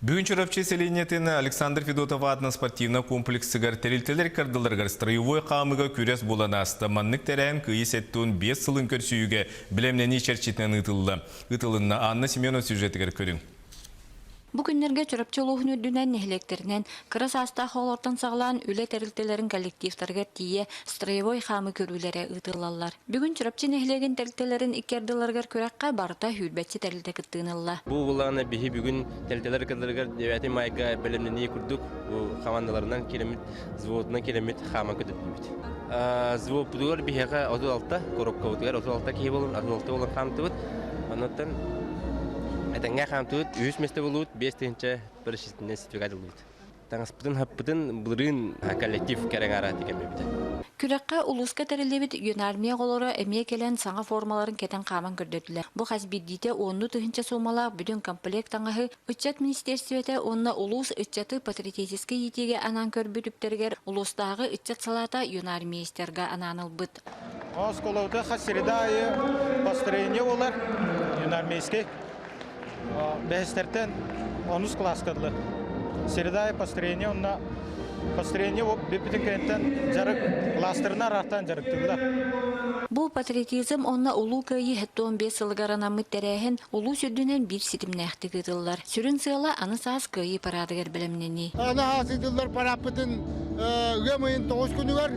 Бүгүн Чурапчы сэлиэнньэтин Александр Федотов аатынан спортивнай комплексыгар тэрилтэлэр кардыларыгар строевой хаамыыга күрэс буолан ааста. Маннык тэрээһин Кыайыы 75 сылын көрсүһүүгэ бэлэмнэнии чэрчитинэн ыытылла. Ыытылынна. Анна Семенова сюжетыгар көрүҥ. Бу күннэргэ Чурапчы улууһун үрдүнэн нэһилиэктэринэн кыра саастаах оҕолортон саҕалаан үлэ тэрилтэлэрин коллективтарыгар тиийэ строевой хаамыы көрүүлэрэ ыытыллаллар. Бүгүн Чурапчы нэһилиэгин тэрилтэлэрин икки ардыларыгар күрэххэ барыта сүүрбэччэ тэрилтэ кыттыыны ылла. Бу былааны биһи бүгүн тэрилтэлэр кытыларыгар 9 майга бэлэмнэнии курдук бу хамаандаларынан киирэммит, взводунан киирэммит хааман көтүттүбүт. Взводпутугар биһиэхэ 36, коробкабытыгар 36 киһи буолан, 36 буолан хаамтыбыт. Оннуттан этэҥҥэ хаамтыбыт, үһүс миэстэ булуут, 5 тыһыынча перечислительнай сертификат ыллыбыт. Таҥаспытын хаппытын былырыын коллектив кэрэҥ арааты кэммибитэ. Күрэххэ улууска тэриллибит юнармия оҕолоро эмиэ кэлэн саҥа формаларын кэтэн хааман көрдөрдүлэр. Бу хас биирдиитэ уоннуу тыһыынча суумалаах бүтүн комплект таҥаһы ыччат министиэристибэтэ уонна улуус ыччаты патриотическай иитиигэ анаан көрбүт үптэригэр улуустааҕы ыччат салаата юнармейстерга анаан ылбыт. Оскуолабыта хас среда аайы построение буолар юнармейский. Бэһистэртэн онус кылааска дылы. Среда аайы построение онно построение бүппүтүн кэнниттэн дьарык кластерынан араартаан дьарыктыыллар. Бу патриотизм уонна Улуу Кыайыы 75 сылыгар анаммыт тэрээһин улуус үрдүнэн биир ситимнээхтик ыытыллар. Сүрүн сыала аны саас Кыайыы параадыгар бэлэмнэнии. Аны саас ыытыллар парааппытын ыам ыйын тоҕус күнүгэр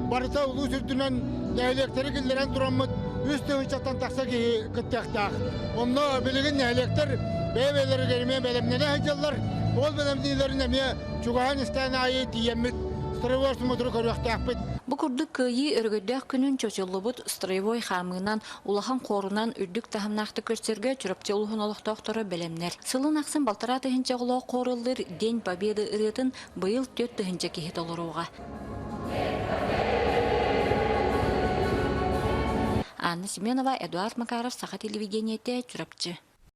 барыта улуус үрдүнэн нэһилиэктэри киллэрэн тураммыт үс тыһыынчаттан тахса киһи кыттыахтаах. Онно билигин нэһилиэктэр бэйэ-бэйэлэригэр эмиэ бэлэмнэнэ сылдьаллар. Ол бэлэмниилэрин эмиэ чугаһаан истээн аайы тиийэммит строевой смотру көрүөхтээхпит. Бу курдук Кыайыы өрөгөйдөөх күнүн чочуллубут строевой хаамыынан, улахан хуорунан үрдүк таһымнаахтык көрсөргө Чурапчы улууһун олохтоохторо бэлэмнэр. Сылын ахсын балтараа тыһыынча оҕолоох хор ыллыыр День Победы ырыатын быйыл 4 тыһыынча киһи толоруоҕа. Анна Семенова, Эдуард Макаров, Саха телевидениетэ, Чурапчы.